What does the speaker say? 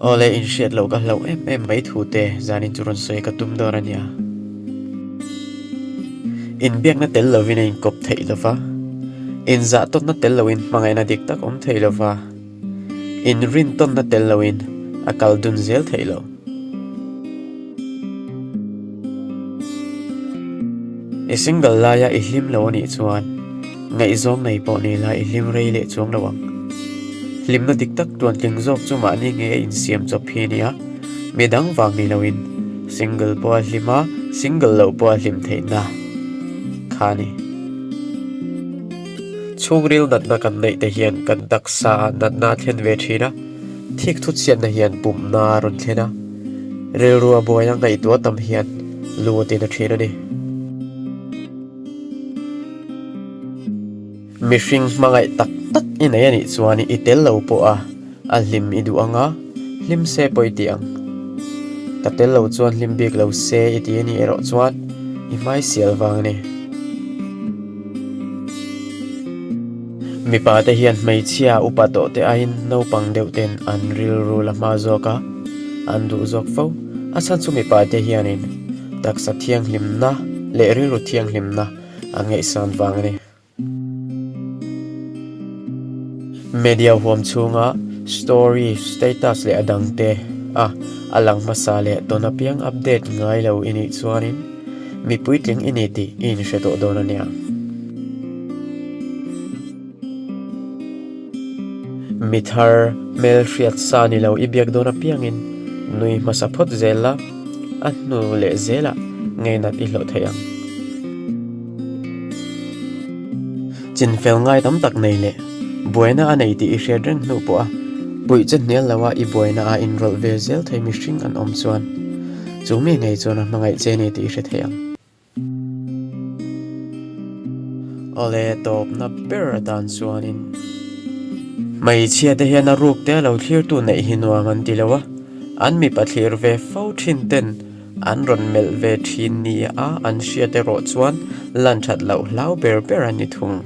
Awle, inhriat loh ka hlauh em em mai thu te zanin chu rawn sawi ka tum dawn a nia. Inbiakna tel lovin a inkawp theih lo va, inzahtawnna tel loin hmangaihna dik tak awm thei lo va, inrintawnna tel loin a kal dun zel theih lo. I single laia i hlim lo a nih chuan ngaihzawng nei pawh ni la i hlim rei leh chuang lo ang. Hlimna dik tak tuantling zawk chu mahni nge a insiam chawp hi a ni a, midang vang ni loin single pawh a hlim a, single loh pawh a hlim theihna kha a ni. Chhungril natna kan neih te hian kan taksa ah natna a thlen ve thin a. Thik thut chhiatna hian pumna a rawn thlen a, rilru a buai a ngaihtuah tam hian lu a tina thin a ni. Mihring hmangaih tak tak i nei a nih chuan i tel lo pawh a, a hlim i duh ang a, hlim se pawh i ti ang. Ka tel lo chuan hlim bik lo se i ti a nih erawh chuan i hmai sial vang a ni. Mipa te hian hmeichhia upa tawh te aiin naupang deuh ten an rilru la hma zawk a, an duh zawk fo. A chhan chu mipa te hianin taksa thianghlimna leh rilru thianghlimna an ngaihsan vang a ni. Media huam chhunga story, status leh a dang te a a lang hmasa leh tawn apiang update ngai lo i nih chuanin, Mi puitling i ni tih i inhre tawh dawn a nia. Mi thar hmel hriat sa ni lo i biak dawn apiangin nui hmasa phawt zel la, a hnu leh zelah ngeinat i hlawh thei ang. Chinfel ngai tam tak nei leh buaina a nei tih i hriat reng hnu pawha puih che hnial loa i buaina a inrawlh ve zel thei mihring an awm chuan Chu mi ngei chuan a hmangaih che ni tih i hre thei ang. Awle tawpna ber atan chuanin hmeichhia te hian a ruk te a lo thlirtu neih hi nuam an ti lo a, an mipa thlir ve fo thin ten an rawn melh ve thin ni a an hriat erawh chuan lan that loh hlau ber ber a ni thung.